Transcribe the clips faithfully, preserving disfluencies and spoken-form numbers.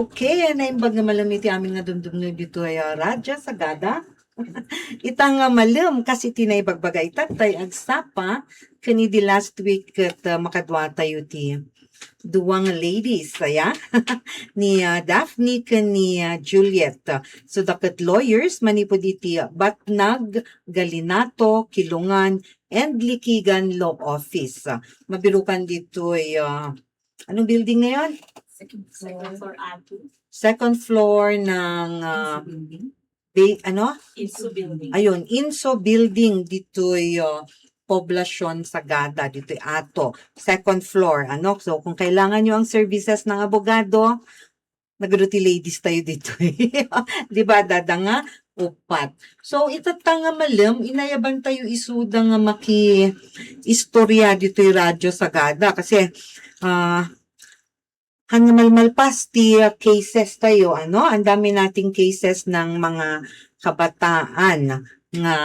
Okay, naimbag nga malem iti amin nga dumdumngeg ditoy, ah, Radyo Sagada. Ita nga malem, kas iti naibagbaga ita, tay agsapa, ken idi last week ket, ah, makadua tayo ti dua nga ladies, aya? Ni, ah, Daphne ken ni, ah, Juliet. So, daket lawyers, manipud iti Batnag, Galinato, Kilongan, and Likigan Law Office. Mabirukan ditoy, ah, anong building ngayon? Second floor, ate. Second floor ng, ah, Inso building. Bay, ano? Inso building. Ayun, Inso Building ditoy, ah, Poblacion Sagada, ditoy Ato. Second floor, ano? So, kung kailangan nyo ang services ng abogado, nagduty ladies tayo dito. Di ba, dada nga? Upat. So, itatta nga malem, inayaban tayo isuda nga maki istorya ditoy Radyo Sagada. Kasi, ah, han nga malmalpas ti, ah, cases tayo, ano? Ang dami nating cases ng mga kabataan nga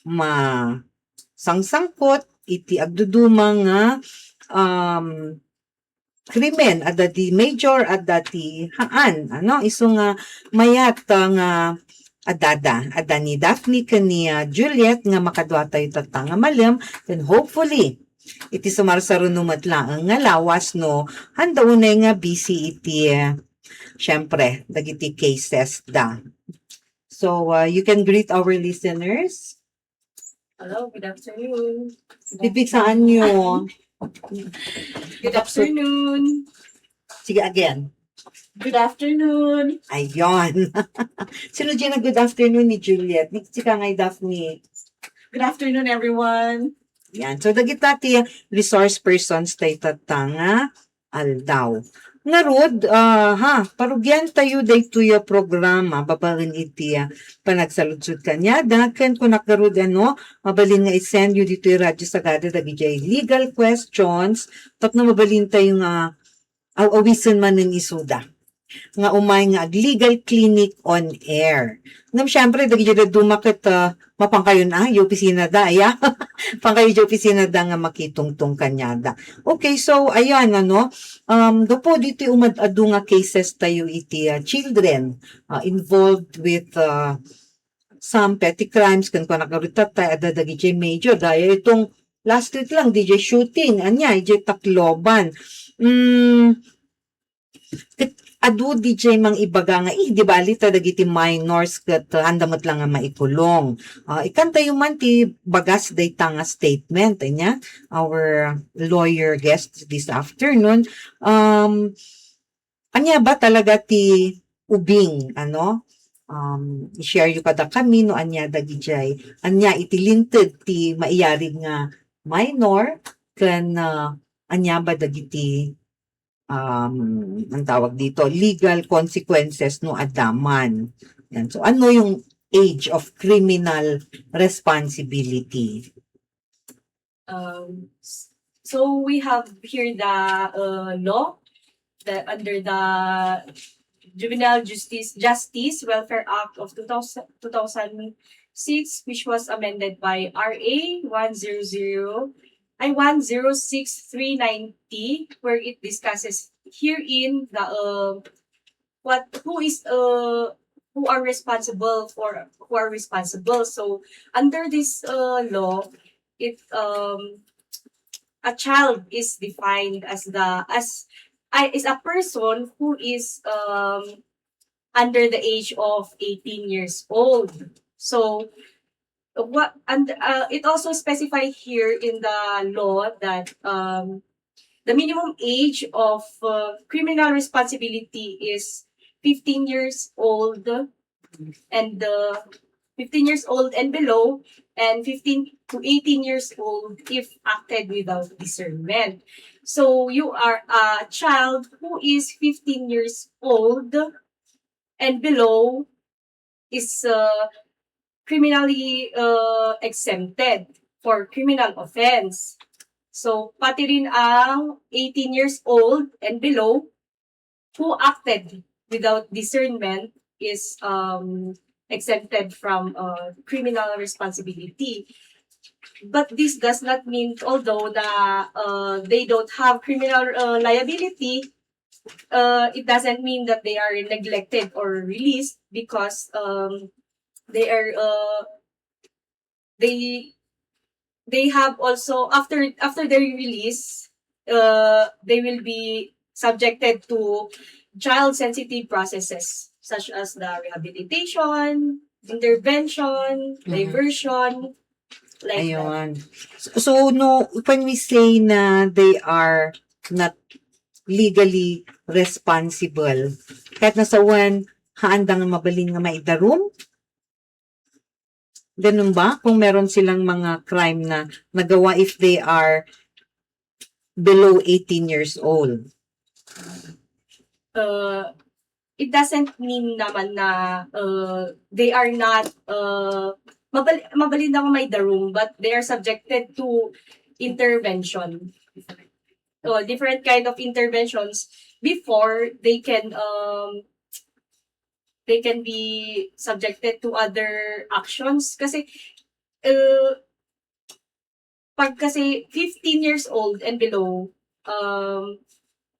masangsangkot iti agduduma nga, um, krimen, adda ti major, adda ti haan, ano? Isu nga mayat, ah, nga adada, adda ni Daphne ken ni, ah, Juliet nga makadua tayo tatta nga malem, then hopefully, iti sumarsaruno met laeng nga lawas no, handa unay nga busy iti, ah, syempre, dagiti cases da. So, ah, you can greet our listeners. Hello, good afternoon. Bibigsaan nyo. Good afternoon. Sige, again. Good afternoon. Ayon. Sino dyan na good afternoon ni Juliet? Ni sika nga Daphne. Good afternoon, everyone. Yan. So, dagita ti resource persons tayo tatta nga aldaw. Ngarud, ah, ha, parugian tayo daytoy a programa babaen iti, ah, panagsaludsod kaniada, ken kunak ngarud, ano, mabalin nga i-send yo ditoy Radyo Sagada dagiti legal questions tapno mabalin tayo nga aw-awisen manen isuda nga umay nga ag-legal clinic on air. Ngem syempre, dagiti dadduma ket, ah, mapankayon, ah, iti opisina da, aya? Pankayo iti opisina da nga makitungtong kaniada. Okay, so, ayan, ano, um, gapu ditoy umad-adu nga cases tayo iti, ah, children, ah, involved with, ah, some petty crimes, ken kunak ngarud tatta, adda dagiti major, daya itong last week lang, D J shooting, anya, D J Tacloban. Mm, ket adu D J mangibaga nga, "Eh, di bali ta dagiti minors ket, uh, handa met lang nga maikulong." Ah, ikantayo man ti bagas dayta nga statement, anya, our lawyer guest this afternoon. Um, anya ba talaga ti ubing, ano? Um, i-share yo kadakami no ania dagijay, ania iti linteg ti maiyarig nga minor ken, ah, ania ba dagiti, um, ang tawag dito, legal consequences no adda man. Yan. So, ano yung age of criminal responsibility? Um, s- so we have here the uh, law that under the Juvenile Justice Justice Welfare Act of two thousand, two thousand six, which was amended by R A one zero zero, I one zero six three ninety, where it discusses herein the uh, what who is uh who are responsible for who are responsible. So under this uh, law, it um a child is defined as the as I is a person who is um under the age of eighteen years old. So what and uh, it also specified here in the law that um the minimum age of uh, criminal responsibility is fifteen years old and uh, fifteen years old and below, and fifteen to eighteen years old if acted without discernment. So you are a child who is fifteen years old and below is uh, criminally uh, exempted for criminal offense. So pati rin ang eighteen years old and below who acted without discernment is um, exempted from uh, criminal responsibility. But this does not mean, although na uh, they don't have criminal uh, liability, uh, it doesn't mean that they are neglected or released because, um, they are, uh, they they have also, after after their release, uh, they will be subjected to child sensitive processes such as the rehabilitation, intervention, Mhm. Diversion, like that. Ayun. So, so, no, when we say na they are not legally responsible, kahit nasa one, haanda nga mabalin nga maidarum? Ganun ba? Kung meron silang mga crime na nagawa if they are below eighteen years old? Uh, it doesn't mean naman na, uh, they are not, uh, mabal- mabalin na nga maidarum, but they are subjected to intervention. So, different kind of interventions before they can, um, they can be subjected to other actions. Kasi, uh, pag kasi fifteen years old and below, um,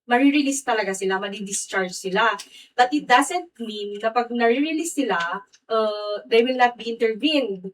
marirelease talaga sila, madi-discharge sila. But it doesn't mean na pag nare-release sila, uh, they will not be intervened.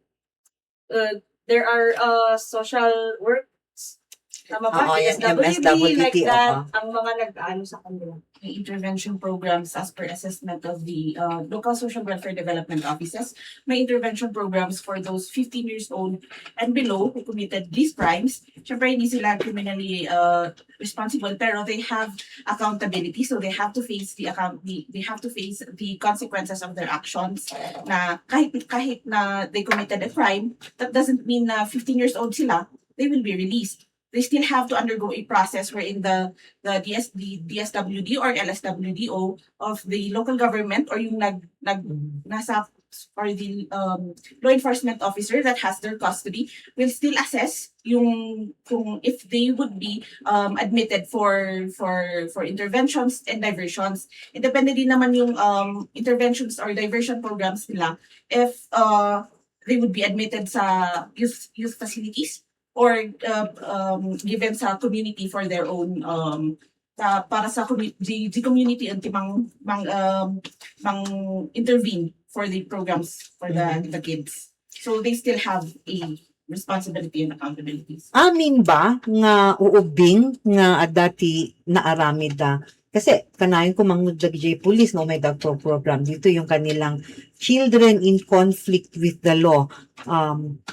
Uh, there are, uh, social works, tama ba? Oo, yung M S W D, like M S W D, that, oo. Ang mga nag-ano sa kanila. May intervention programs as per assessment of the uh, local social welfare development offices. May intervention programs for those fifteen years old and below who committed these crimes. Siyempre, hindi sila criminally uh, responsible, pero they have accountability, so they have to face the account the, they have to face the consequences of their actions. Na kahit kahit na they committed a crime, that doesn't mean na fifteen years old sila, they will be released. They still have to undergo a process wherein the the D S the D S W D or L S W D O of the local government or yung nag nag nasa or the um, law enforcement officer that has their custody will still assess yung kung if they would be um, admitted for for for interventions and diversions. Depende din naman yung um, interventions or diversion programs nila if uh, they would be admitted sa youth youth facilities or uh, um, given sa community for their own um, sa, para sa commu- the, the community and mang mang um, mang intervene for the programs for the, the kids. So they still have a responsibility and accountabilities. Amin ba nga uubing nga adda ti naaramid da? Kasi kanayon ko mangngeg dagiti pulis no may dagto program dito yung kanilang children in conflict with the law. Um,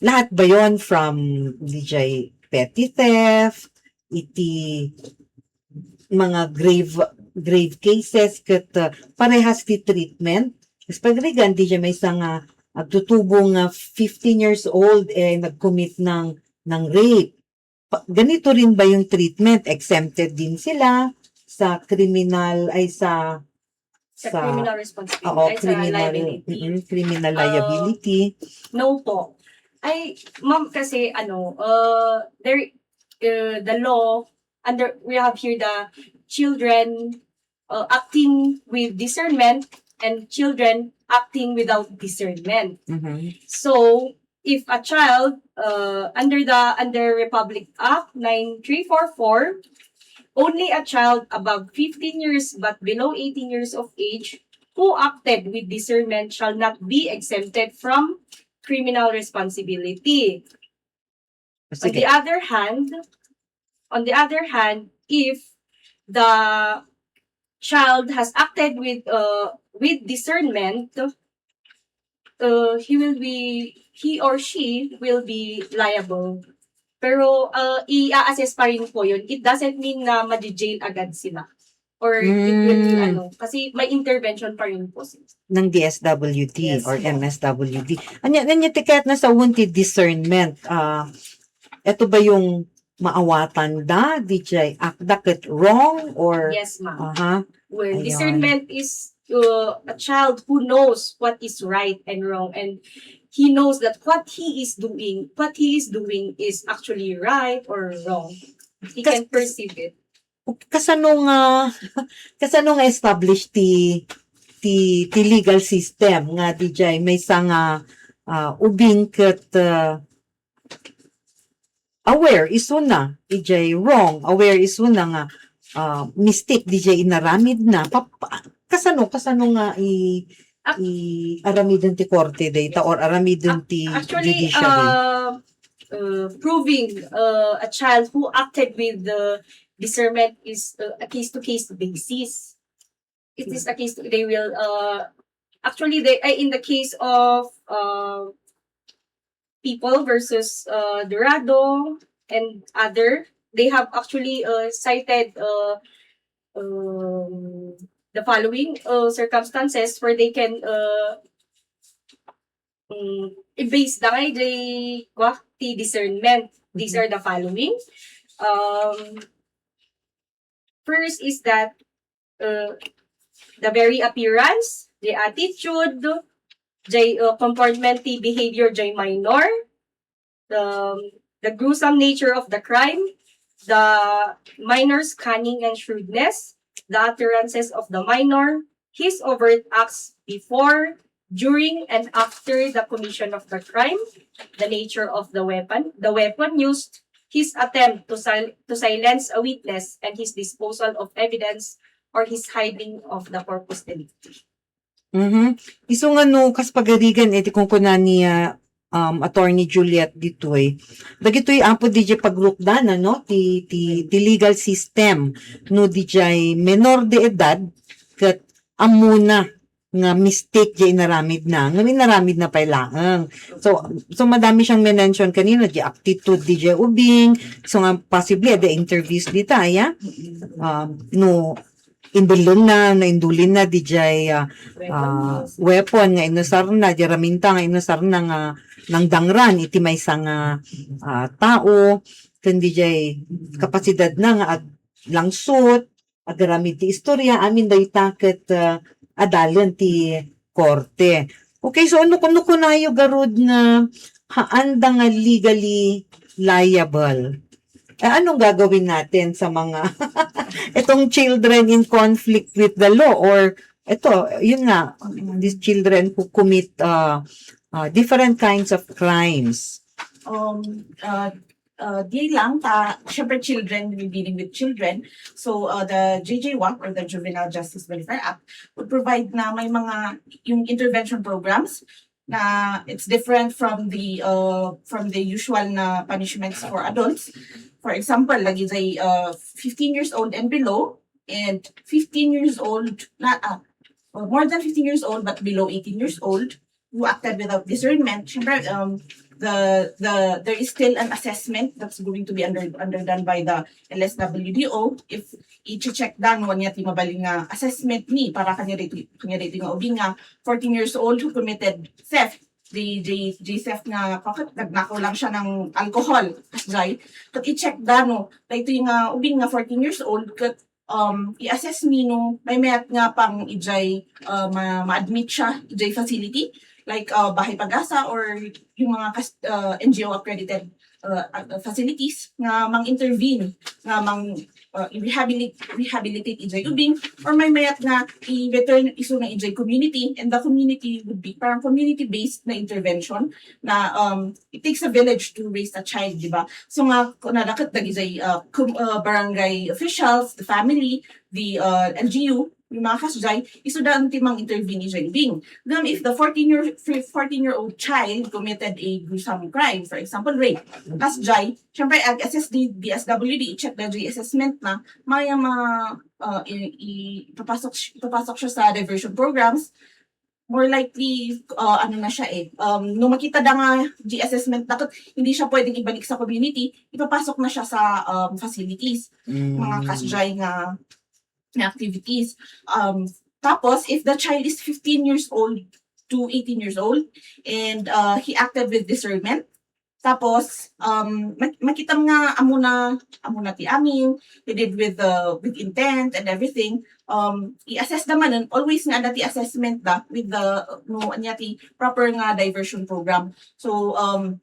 lahat ba yon from D J petty theft, iti mga grave grave cases ket uh, parehas ti treatment? Kasi pagrigan, D J may nga agtutubo nga fifteen years old eh nag-commit ng ng rape. Pa- ganito rin ba yung treatment? Exempted din sila sa criminal ay sa Sa criminal responsibility, Oo, ay, sa criminal, liability. Mm, criminal Uh, liability. No po. Ay, ma'am, kasi ano, uh, there, uh, the law, under, we have here the children uh, acting with discernment and children acting without discernment. Mhm. So, if a child uh, under the under Republic Act nine three four four, only a child above fifteen years but below eighteen years of age who acted with discernment shall not be exempted from criminal responsibility. On the Sige. Other hand, on the other hand, if the child has acted with uh, with discernment, uh, he will be he or she will be liable. Pero uh, i-assess pa rin po yun. It doesn't mean na ma-jail agad sila. Or it will be Mm. ano, kasi may intervention pa rin po sila. Ng D S W D Yes, or po. M S W D. Anya, anya ti ket na sa ti discernment. Ah, ito ba yung maawatan da, D J? Akda ket wrong or Yes, ma'am. Aha. Well, Ayun. Discernment is uh, a child who knows what is right and wrong, and he knows that what he is doing, what he is doing is actually right or wrong. He Kas- can perceive it. Kasano nga kasano nga establish ti ti ti legal system nga D J may nga ah, ubing ket ah, aware isuna, D J wrong, aware isuna nga ah, mistake diay inaramidna. Pa-, pa-, kasano, kasano nga i-, Ac-, i-aramiden ti korte dayta or aramiden ti actually, judiciary? Uh, uh, proving, uh, a child who acted with the discernment is, uh, a case-to-case basis. It is a case, they will, uh, actually, they, uh, in the case of, uh, People versus, uh, Dorado and other, they have actually, uh, cited, uh, um, the following, uh, circumstances where they can, uh, mm, i-base da ngay di, kwa, ti discernment. These are the following. Um, first is that, uh, the very appearance, the attitude, jay, uh, comportment ti behavior jay minor, the, the gruesome nature of the crime, the minor's cunning and shrewdness, the utterances of the minor, his overt acts before, during, and after the commission of the crime, the nature of the weapon, the weapon used, his attempt to sil-, to silence a witness, and his disposal of evidence or his hiding of the corpus delicti. Mhm. Isu nga no, kas pagarigan, eh, ti kunkuna ni, ah, um, Attorney Juliet ditoy. Dagitoy apo diay pagrukdan, ano, ti, ti, ti legal system. No, diay menor de edad, ket ammona nga mistake diay inaramidna. Ngem inaramidna pay laeng. So, so madami siyang menention kanina, diay aptitude diay ubing. So nga, possibly, adda interviews dita, ya? Um, no, indellenna, naindulinna diay, ah, ah, weapon nga inusarna, diay raminta nga inusarna nga nangdangran iti maysa nga, ah, tao, ken diay kapasidadna nga aglangsot, agaramid ti istorya, amin dayta ket, ah, adalen ti korte. Okay, so no, no kunayo garud nga haanda nga legally liable, eh, anong gagawin natin sa mga itong children in conflict with the law or ito, yun nga, these children who commit, uh, uh, different kinds of crimes? Um, uh, uh, di lang, ta, syempre, children, we're dealing with children. So, uh, the J J W A C or the Juvenile Justice Welfare Act would provide na may mga, yung intervention programs na it's different from the, uh, from the usual na punishments for adults. For example, lagi say, uh, fifteen years old and below, and fifteen years old, na, ah, or more than fifteen years old but below eighteen years old, who acted without discernment, syempre, um, the, the, there is still an assessment that's going to be under, undergone by the L S W D O. If i-check da no ania ti mabalin nga assessment ni para kaniada iti, kaniada iti nga ubing nga fourteen years old who committed theft, the, the, the theft nga, bakit nagnakaw lang siya ng alcohol, jay. Ket i-check da no, daytoy nga ubing nga fourteen years old, ket um, i-assess mi no maymayat nga pang idiay, uh, ma-, ma-admit siya idiay facility, like, uh, Bahay Pag-asa or yung mga kas-, uh, N G O accredited, uh, uh, facilities nga mang-intervene, nga mang, uh, rehabilit-, rehabilitate idiay ubing, or maymayat nga i-return isuna idiay community, and the community would be parang community-based na intervention na, um, it takes a village to raise a child, di ba? So nga, kunada ket dagijay, uh, com-, uh, barangay officials, the family, the, uh, L G U, yung mga kasjay, isuda ti mang-intervene idiay ubing. Then if the fourteen year, fourteen-year-old child committed a gruesome crime, for example, rape, kasjay, syempre, ag-assess di D S W D, i-check da di assessment na, maya ma-, uh, i-, i-, ipapasok, ipapasok siya sa diversion programs, more likely, uh, ano na siya eh, um, no makita da nga di assessment na ket hindi siya pwedeng ibalik sa community, ipapasok na siya sa, um, facilities, mga Mm. kasjay nga, nga activities. Um, tapos, if the child is fifteen years old to eighteen years old and, uh, he acted with discernment, tapos, um, mak-, makitam nga amuna, amuna ti amin, he did with, uh, with intent and everything. Um, i-assess da manen, always nga adda ti assessment da with the, no, ania ti proper nga diversion program. So, um,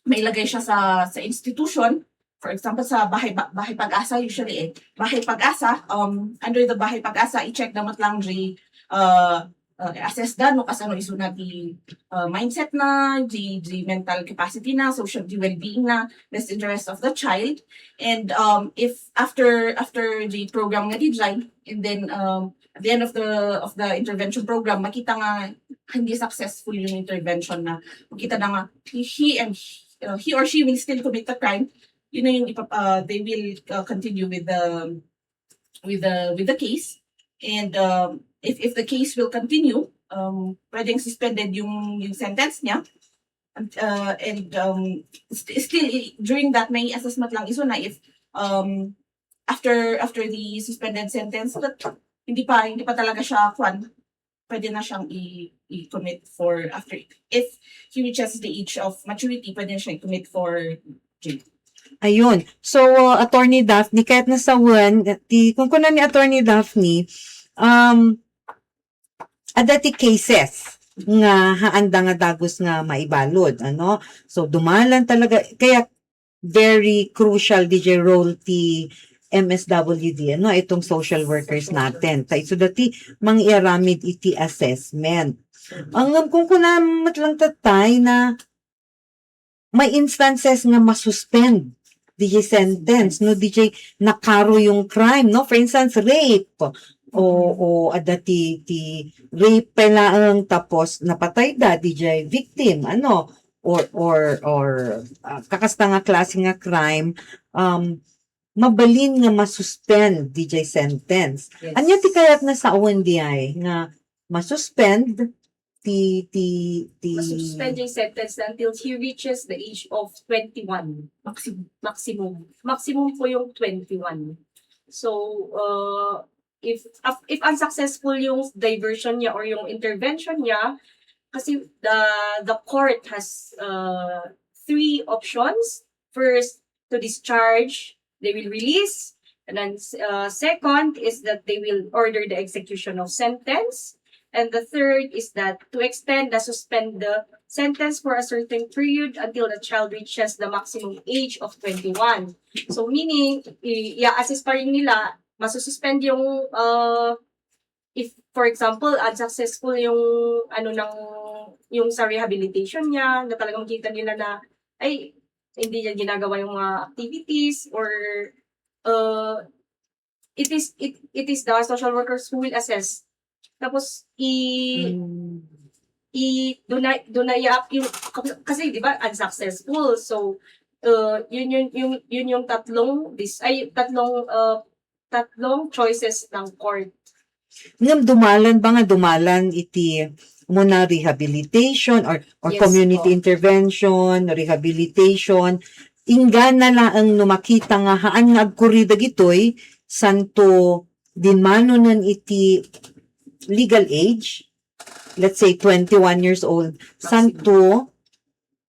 mailagay siya sa, sa institution. For example, sa Bahay Ba-, Bahay Pag-asa, usually eh. Bahay Pag-asa, um, under the Bahay Pag-asa, i-check da met lang di, uh, uh, assess da no kasano isuna ti, uh, mindset na, the, the mental capacity na, social, the well-being na, best interest of the child. And, um, if after, after the program nga diay, and then, um, at the end of the, of the intervention program, makita nga hindi successful yung intervention na, makita na nga he, he and, uh, he or she will still commit the crime, you know, yung ipa-, uh, they will, uh, continue with the, with the, with the case. And, um, if, if the case will continue, um, pwedeng suspended yung, yung sentence niya. And, uh, and, um, st-, still, i-, during that, may assessment lang isuna if, um, after, after the suspended sentence, but hindi pa, hindi pa talaga siya, kwan, pwede na siyang i-, i-commit for after, if he reaches the age of maturity, pwede na siya i-commit for jail. Ayun. So, uh, Attorney Daphne, ket nasawen, ti, kung kuna ni Attorney Daphne, um, adda ti cases nga haanda nga dagus nga maibalud, ano? So, dumalan talaga, kaya very crucial diay role ti M S W D, ano, itong social workers natin. Ta isu dati mangiaramid iti assessment. Ang kung kuna met lang tatay na may instances nga masuspend diay sentence, no, diay nakaro yung crime, no? For instance, rape. O, o adda ti, ti rape pay laeng tapos napatay da diay victim, ano? Or, or, or, ah, kakasta nga klase nga crime, um, mabalin nga masuspend diay sentence. Yes. Ania ti kayat nga sawen diay nga masuspend ti, ti, ti Masuspend yung sentence na until he reaches the age of twenty-one. Maximum. Maximum. Maximum po yung twenty-one. So, uh, if af- if unsuccessful yung diversion niya or yung intervention niya, kasi the the court has uh, three options. First, to discharge, they will release. And then uh, second is that they will order the execution of sentence. And the third is that to extend the suspend the sentence for a certain period until the child reaches the maximum age of twenty-one. So meaning, i- i-assess pa rin nila, masususpend yung uh, if for example unsuccessful yung ano ng yung sa rehabilitation niya na talagang makita nila na ay hindi niya ginagawa yung mga activities or uh, it is it it is the social workers who will assess. Tapos i i doon na doon na i-up yung kasi di ba unsuccessful. So uh, yun yun yung yun yung tatlong this ay tatlong uh, tatlong choices ng court. Ngem dumalan ba nga dumalan iti muna rehabilitation or or Yes community po. Intervention, rehabilitation, inggana laeng no makita nga haan nga agkuri dagitoy santo dinmanonen iti legal age, let's say twenty-one years old, santo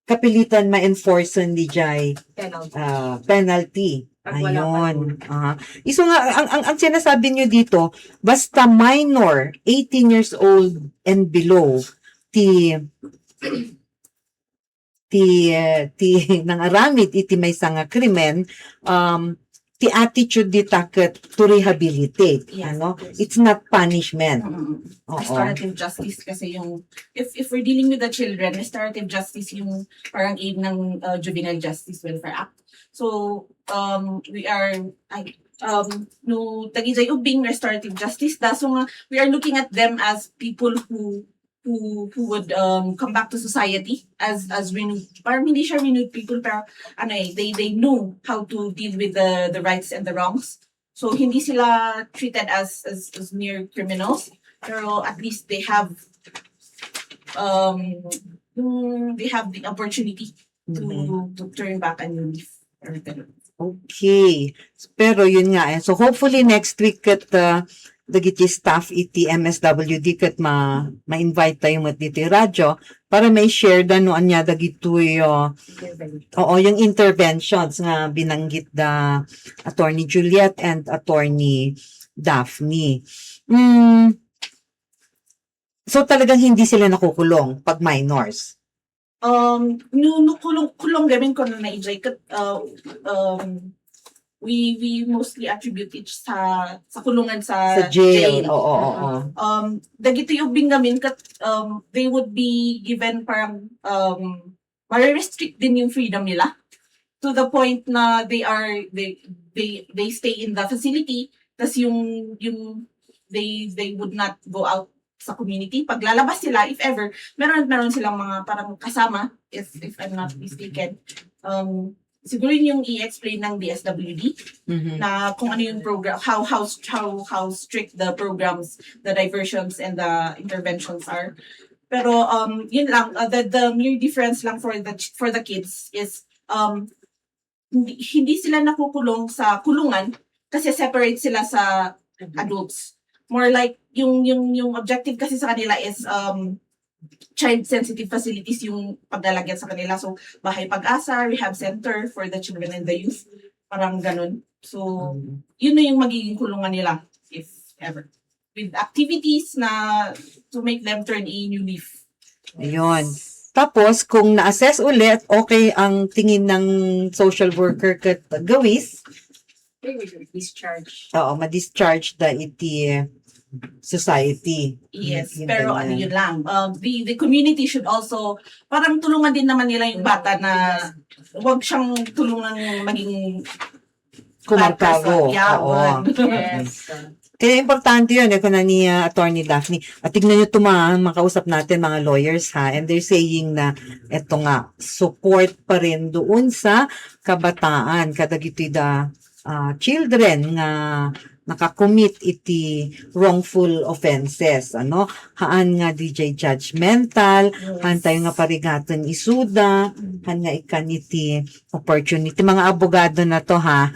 kapilitan ma-enforcen diay Penalty. ah, penalty. Pag wala pa Ayun. po. Aha. Isu nga, ang, ang, ang sinasabi nyo dito, basta minor, eighteen years old and below, ti, ti, eh, ti nangaramid iti maysa nga krimen, um, ti attitude dita ket to rehabilitate. Yes, Ano? yes. It's not punishment. Mm-mm. Oo. Restorative justice kasi yung, if if we're dealing with the children, restorative justice yung parang aim ng uh, Juvenile Justice Welfare Act. So, um, we are, I, um, no, dagiti ubing restorative justice da. So nga, we are looking at them as people who who who would um come back to society as as renewed, parang hindi siya renewed people, pero ano eh, they they know how to deal with the the rights and the wrongs. So hindi sila treated as as, as mere criminals, pero at least they have um mm, they have the opportunity to Mhm. to turn back a new leaf or ganun. Okay. Pero yun nga eh. So hopefully next week ket uh, dagiti staff iti M S W D ket ma ma-invite tayo met diti radyo para may share da no anya dagitoy uh, oo, yung interventions nga binanggit da Attorney Juliet and Attorney Daphne. Mm, so talagang hindi sila nakukulong pag minors. Um, no, no, kulong, kulong gamin ko na naijay kat, uh, um, We we mostly attribute it sa sa kulungan sa, Sa jail. jail. Oo, oo. Um, dagitoy ubing ngamin kat um, they would be given parang um, mare-restrict din yung freedom nila to the point na they are they they they stay in the facility, tas yung yung they they would not go out sa community. Paglalabas sila, if ever, meron meron silang mga parang kasama, if if I'm not mistaken. Um, siguro yun yung i-explain ng D S W D Mhm. na kung ano yung program, how how how how strict the programs, the diversions and the interventions are. Pero um yun lang, uh, the the mere difference lang for the ch- for the kids is um hindi, hindi sila nakukulong sa kulungan kasi separate sila sa adults. More like yung yung yung objective kasi sa kanila is um child sensitive facilities yung paglalagyan sa kanila. So bahay pag-asa, rehab center for the children and the youth, parang ganun. So yun na yung magiging kulungan nila if ever. With activities na to make them turn a new leaf. Ayun. Tapos, kung na-assess ulit, okay ang tingin ng social worker ket gawis, They will discharge. Oo, ma-discharge da iti society. Yes, Yung pero ganyan. Ano yun lang. Um, the, the community should also, parang tulungan din naman nila yung bata na wag siyang tulungan maging Kumarkaro. Yeah, Oo. wag. Yes. Kaya importante yun, eh, kung ni ah, Attorney Daphne. At tingnan nyo ito, mga, mga kausap natin, mga lawyers, ha, and they're saying na eto nga, support pa rin doon sa kabataan, kadagiti da ah, children nga nakakommit iti wrongful offenses, ano? Haan nga D J judgmental, haan tayo nga parigaten isuda, haan nga ikkan iti opportunity. Mga abogado na to, ha?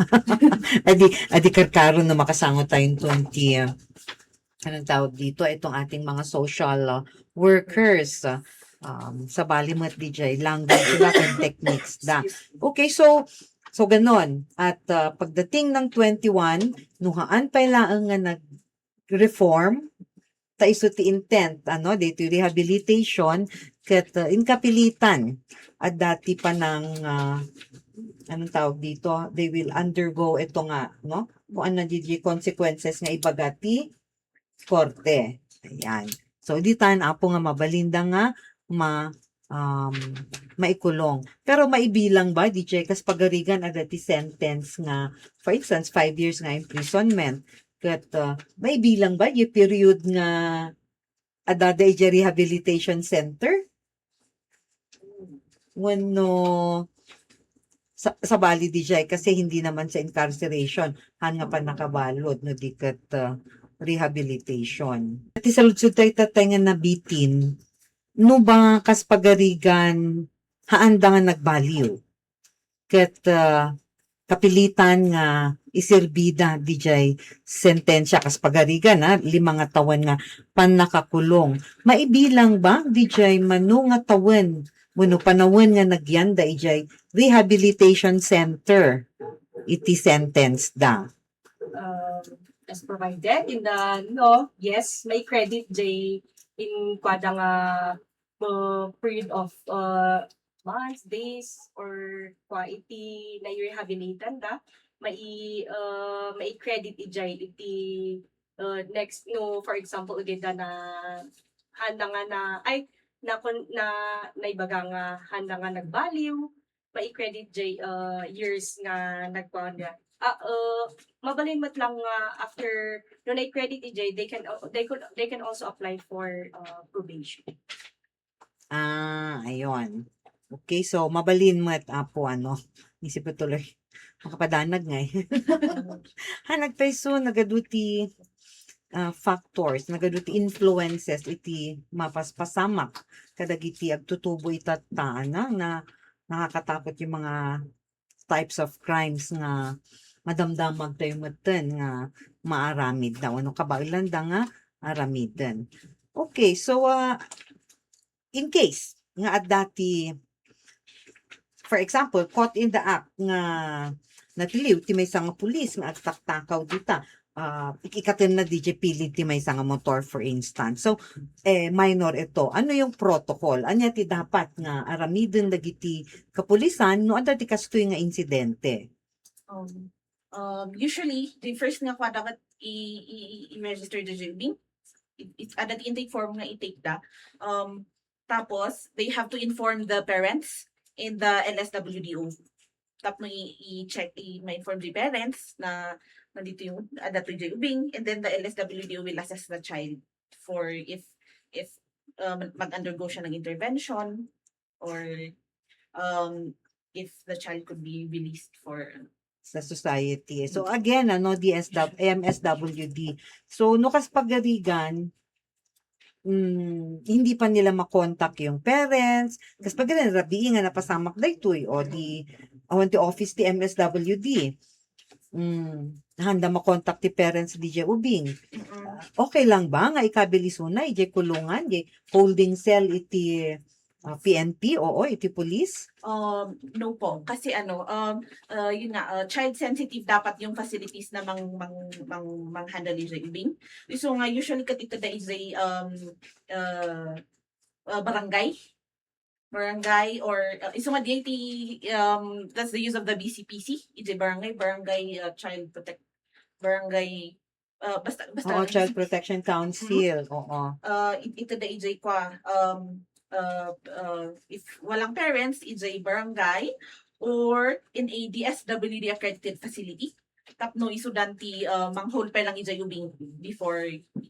Adi, adi karkaro no makasango tayong twenty, anong tawag dito? Itong ating mga social uh, workers. Um, sabali mo at D J, language da, and techniques da. Okay, so, so ganon. At uh, pagdating ng twenty-one, nuhaan pa laeng nga nag-reform, ta isu ti intent, ano, dito rehabilitation, ket uh, inkapilitan. At dati pa ng, uh, anong tawag dito, they will undergo ito nga, no? Kung ano di consequences nga ibaga ti korte. Ayan. So, di tan apo nga mabalinda nga ma, um, maikulong. Pero maibilang ba, D J, kas pagarigan ada ti sentence nga, for instance, five years nga imprisonment, ket uh, maibilang ba yung period nga adada iti rehabilitation center? Wenno sa, sabali di jay kasi hindi naman sa incarceration, han nga pannakabalud no di ket uh, rehabilitation. Ti saludsod tayo tatay nga nabitin, no ba kas pagarigan haanda nga nagbaliw? Ket uh, kapilitan nga iserbi da di jay sentensya kas pagarigan, ha, lima nga tawen nga pannakakulong. Maibilang ba di jay mano nga tawen wenno panawen nga nagyan da ijay rehabilitation center iti sentence da? Uh, as provided in the law, yes, may credit jay in kuada nga uh, period of uh, months, days, or kua iti nai-rehabilitan da, mai uh, mai-credit ijay iti uh, next no, for example, iti da na handa nga na ay na na naibaga nga handa nga nagbaliw, mai-credit jay uh, years nga nagkuan da. Ah, uh, mabalin met lang nga after no nai-credit ijay, they can they could they can also apply for uh, probation. Ah, ayun. Okay, so mabalin met apo ano. Isip ko tuloy. Makapadanag nga eh. Ha, nagpaiso, nagadu ti ah, factors, nagadu ti influences iti mapaspasamak kadagiti agtutubo itatta, ano, na nakakatakot yung mga types of crimes nga madamdamag tayo metten nga maaramid na, ano, kabaelan da nga aramiden. Okay, so uh, in case nga adda ti, for example, caught in the act nga natiliw ti maysa nga pulis nga agtaktakaw dita, ah, ik-, ikatenna di jay pilid ti maysa nga motor, for instance. So, eh, minor ito. Ano yung protocol? Ania ti dapat nga aramiden dagiti kapulisan no adda ti kastoy nga insidente? Um, Um, usually, the first nga kua dapat i-, i-, i-, i-register the J U B. It, it's, adda ti intake form nga i-take da. Um, tapos, they have to inform the parents and the L S W D O. Tapno i-, i-check, i-, ma-inform the parents na nandito yung, adda to J U B, and then the L S W D O will assess the child for if, if, um, mag-undergo siya ng intervention or, um, if the child could be released for Sa society. So, again, ano, D S W, M S W D. So, no, kas pagarigan, mm, hindi pa nila makontak yung parents. Kas pagarigan, rabii nga napasamak daytoy, o di, awan ti office ti M S W D. Mm, handa makontak ti parents di J U B. Mm-mm. Okay lang ba nga ikabilisuna ijay kulungan, ijay holding cell iti, ah, P N P? Oo, iti police? Um, no po. Kasi ano, um, ah, yun nga, ah, child sensitive dapat yung facilities na mang-, mang-, mang-, mang-handle ni J U B. So nga, usually ket ita da ijay, um, ah, ah, barangay. Barangay or, ah, isu nga di iti, um, that's the use of the B C P C, iti barangay, barangay, ah, child protect, barangay, ah, basta, basta Oo, Child Protection Council, oo. Ah, it-, ito da ijay kwa, um, ah, ah, if walang parents, ijay barangay or in a D S W D accredited facility. Tapno isudan ti, ah, mang-hold pa lang ijay ubing before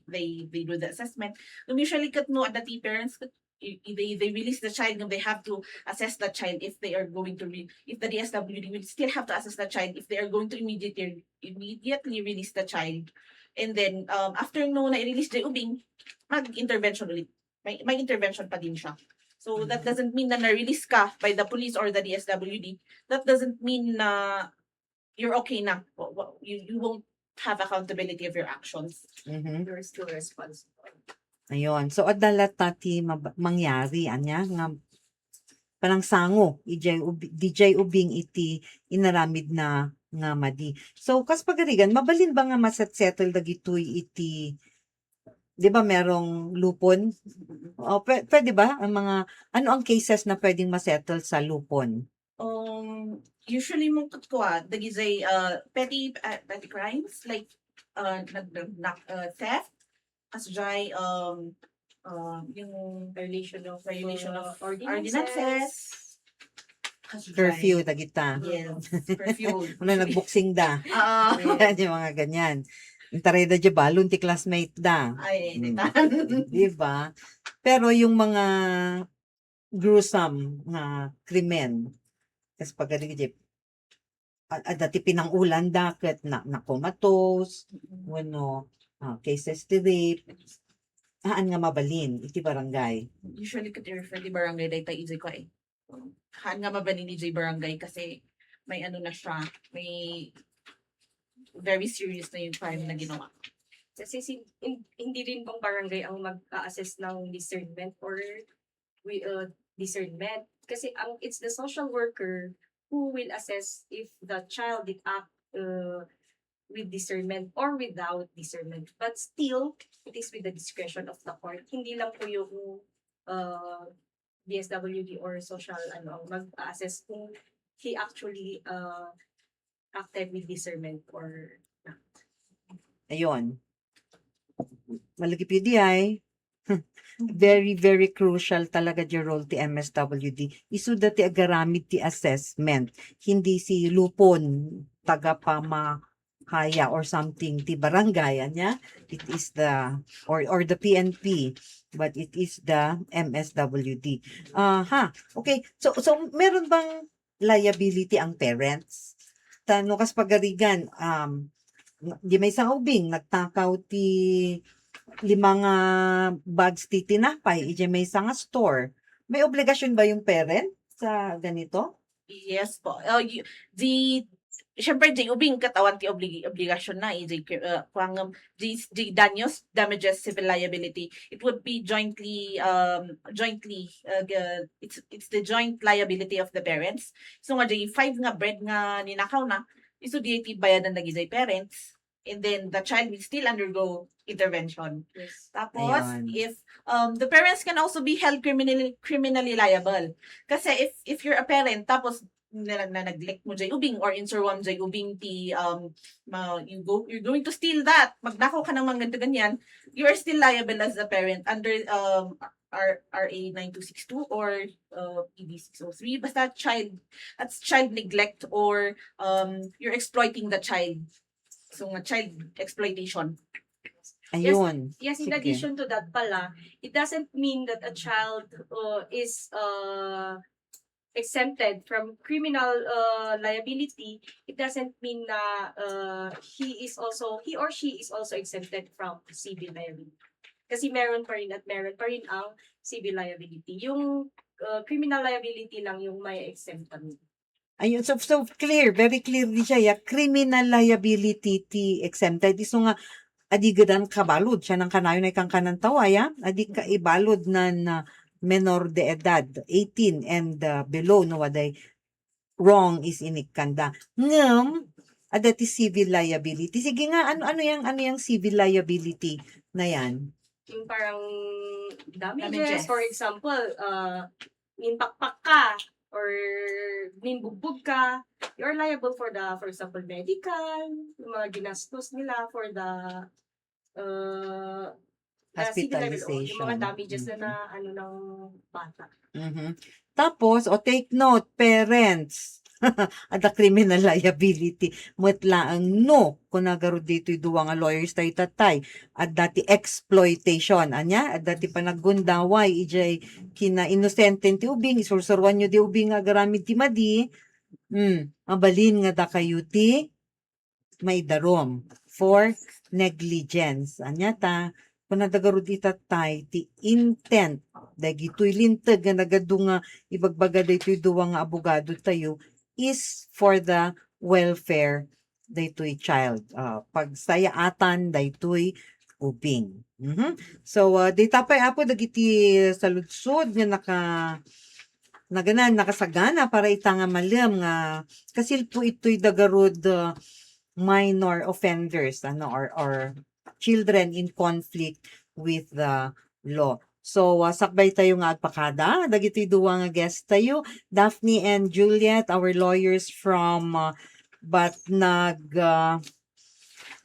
they, they do the assessment. Ngem usually ket no adda ti parents ket i-, i-, they, they release the child, no, they have to assess the child if they are going to re-, if the D S W D will still have to assess the child if they are going to immediately, immediately release the child. And then, um, after no na-release ijay ubing, mag-intervention ulit. May, may intervention pa din siya. So, that doesn't mean na na-release ka by the police or the D S W D. That doesn't mean na you're okay na. Wa-, wa-, you, you won't have accountability of your actions. Mhm. You're still responsible. Ayun. So, adda latta ti mab-, mangyari, ania, nga panangsango, ijay ub-, dijay ubing iti inaramid na nga madi. So, kas pagarigan, mabalin ba nga maset-settle dagitoy iti, di ba, merong lupon? O, pwe-, pwede ba? Ang mga, ano ang cases na pwedeng masettle sa lupon? Um, usually mo ket kua, dagijay, uh, petty, uh, petty crimes, like, uh, nag-, nag-, uh, theft, kasjay, um, uh, yung Violation of, violation uh, of ordinances. Ordinances. Kasjay. Curfew, dagita. Yes, curfew. Una, nagboxing da. Ah. Yan, yung mga ganyan. Intaray da dijay balon ti classmate da. Ay, Hmm. Di ba? Pero yung mga gruesome nga krimen, kas pagarigan, a-, adda ti pinangulan da ket na-, nakomatos, Mm. wenno, ah, cases ti rape, haan nga mabalin iti barangay. Usually, ket i-refer ti barangay dayta ijay kua, eh. Haan nga mabalin ijay barangay kasi may ano na siya, may very serious na yung crime na Yes. ginawa. Kasi si-, hin-, hindi rin pong barangay ang mag-a-assess ng discernment or wi-, uh, discernment. Kasi ang, it's the social worker who will assess if the child did act, uh, with discernment or without discernment. But still, it is with the discretion of the court. Hindi lang po yung, uh, D S W D or social, ano, ang mag-assess kung he actually, uh, acted with discernment or not. Ayun. Malagipyo diay. Very, very crucial talaga di role ti M S W D. Isu da ti agaramid ti assessment. Hindi si lupon, tagapamahayag or something ti barangay, ania? It is the, or, or the P N P, but it is the M S W D. Aha. Okay. So, so meron bang liability ang parents? Ta no kas pagarigan, um, di maysa nga ubing, nagtakaw ti lima nga bags ti tinapay, ijay maysa nga store. May obligasyon ba yung parent sa ganito? Yes po. Uh, y-, the, syempre, di ubing ket awan ti obli-, obligasyon na, ijay, uh, kung, um, the, the daños, damages, civil liability, it would be jointly, um, jointly, uh, g-, it's, it's the joint liability of the parents. So nga, the five nga bread nga ninakaw na, isu di ti bayadan dagijay parents, and then the child will still undergo intervention. Yes. Tapos, Ayan. if, um, the parents can also be held criminally, criminally liable. Kasi if, if you're a parent, tapos na, na neglect mo jay ubing or insuruam jay ubing ti, um, ma-, you go, you're going to steal that, magnakaw ka ng mga ganito, ganyan, you are still liable as a parent under, um, R-, R A nine two six two or, uh, E D six oh three. Basta child, that's child neglect or, um, you're exploiting the child. So nga, child exploitation. Ayun. Yes, in Sige. Addition to that pala, it doesn't mean that a child uh, is uh, exempted from criminal uh, liability. It doesn't mean na uh, he is also, he or she is also exempted from civil liability. Kasi meron pa rin at meron pa rin ang civil liability. Yung uh, criminal liability lang yung may exempt kami. Ayun, so, so clear, very clear di siya, ya, criminal liability ti exempted. Isu nga, adi gadan kabalud, siya nang kanayon ay kangkanan tawa, ya, adi ka ibalud nan, ah, menor de edad, eighteen and, ah, below, no, waday wrong is inikkanda. Ngem, ada ti civil liability. Sige nga, ano, ano yang, ano yang civil liability na yan? Yung parang damages, Damages. For example, uh, ninpakpak ka or ninbugbog ka, you're liable for the, for example, medical, yung mga ginastos nila for the uh, uh, civil liability, yung mga Hospitalization. Damages na, Mhm. na ano ng bata. Mhm. Tapos, o take note, parents, ada criminal liability. Met laeng no, kuna garud ditoy dua nga lawyers tayo tatay, adda ti exploitation. Anya, adda ti panaggundaway, ijay kina inosente ti ubing, isursuruanyo di ubing nga agaramid ti madi, hmm, mabalin nga dakayo ti maidarum for negligence. Anya ta, kuna da garud ita tay ti intent dagitoy linteg nga nagadu nga ibagbaga daytoy dua nga abogado tayo is for the welfare daytoy child. Ah, pagsayaatan daytoy ubing. Mhm. So, ah, dita pay, Apo, dagiti saludsod nga naka-, naganan, nakasagana para ita nga malem nga kasilpo itoy dagarud, ah, minor offenders, ano, or, or children in conflict with the law. So, ah, sakbay tayo nga agpakada dagiti dua nga guest tayo, Daphne and Juliet, our lawyers from, ah, Batnag, ah,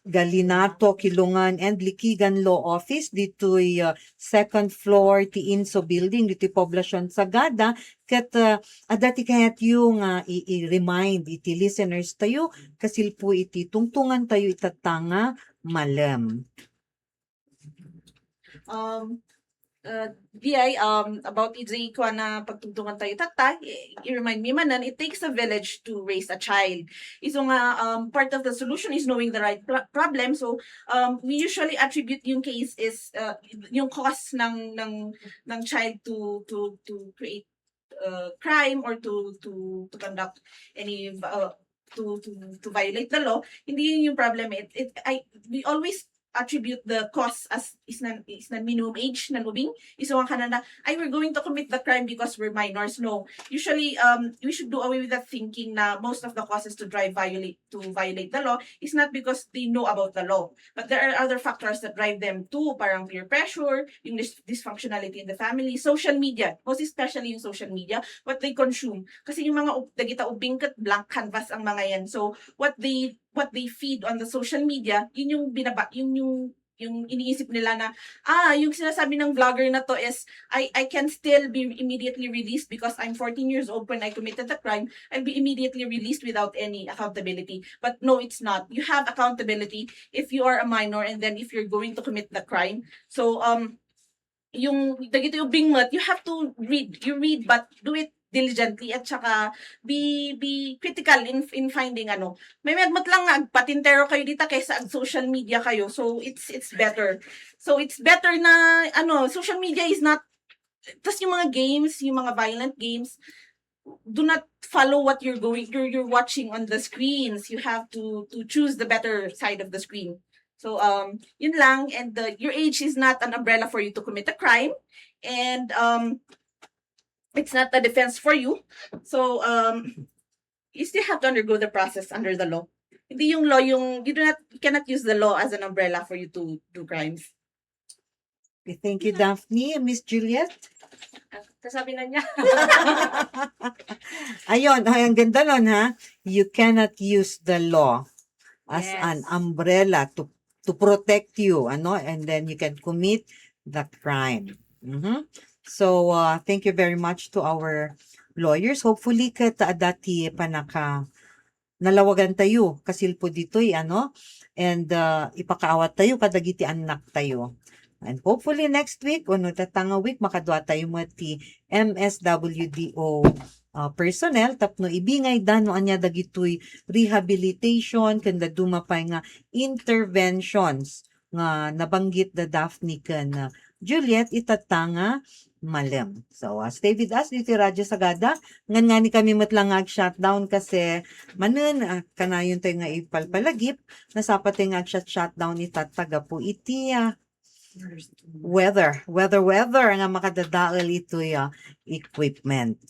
Galinato, Kilungan, and Likigan Law Office ditoy, ah, second floor ti INSO Building ditoy Poblacion Sagada. Ket, ah, adda ti kayatyo nga i-, i-remind iti listeners tayo, kasilpo iti tungtungan tayo itatta nga malem. Um, uh, D I, um, about iti kuana pagtungtungan tayo itatta, i-, i-remind mi manen, it takes a village to raise a child. Isu nga, um, part of the solution is knowing the right pl- problem. So, um, we usually attribute yung case is, uh, yung cause ng, ng, ng child to, to, to create, uh, crime or to, to, to conduct any, uh, to, to, to violate the law. Hindi yun yung problem. It, it, I, we always attribute the cause as is nan, is nan minimum age nan ubing. Isu nga kanana, "Ay, we're going to commit the crime because we're minors." No. Usually, um, we should do away with that thinking na most of the causes to drive violate, to violate the law is not because they know about the law. But there are other factors that drive them to, parang peer pressure, yung dis- dysfunctionality in the family, social media, most especially yung social media, what they consume. Kasi yung mga ub- dagita ubing ket blank canvas ang mga yan. So, what they what they feed on the social media, yun yung binaba, yun yung yung iniisip nila na, "Ah, yung sinasabi ng vlogger na to is, I, I can still be immediately released because I'm fourteen years old when I committed the crime. I'll be immediately released without any accountability." But no, it's not. You have accountability if you are a minor and then if you're going to commit the crime. So, um, yung dagito yung bingmot, you have to read. You read, but do it diligently at saka be be critical in in finding ano. May medmot lang nga agpatintero kayo dita kaysa ag social media kayo. So it's it's better. So it's better na ano, social media is not, tas yung mga games, yung mga violent games, do not follow what you're going you're, you're watching on the screens. You have to to choose the better side of the screen. So um yun lang, and uh, your age is not an umbrella for you to commit a crime, and um it's not a defense for you. So um you still have to undergo the process under the law. Hindi yung law yung you do not you cannot use the law as an umbrella for you to do crimes. Okay, thank you, Daphne. Miss Juliet? Sabi na niya. Ayun, ay, ang ganda nun, ha? You cannot use the law as Yes. an umbrella to to protect you, ano, and then you can commit the crime. Mhm. So, uh, thank you very much to our lawyers. Hopefully, ket adda ti panaka nalawagan tayo kasilpo ditoy, ano, and uh, ipakaawat tayo kadagiti annak tayo. And hopefully next week, o no, tatta nga week, makadua tayo met ti M S W D O uh, personnel tapno ibingay da no ania dagitoy rehabilitation ken dadduma pay nga interventions nga nabanggit da Daphne ken uh, Juliet itatta nga malem. So, uh, stay with us dito Radyo Sagada. Ngan ngani kami met lang nga ag-shutdown kasi manen uh, kanayon tayo nga ipalpalagip, nasapa tayo nga ag-shut-shutdown itatta gapu iti uh, weather, weather, weather nga makadadael itoy uh, equipment.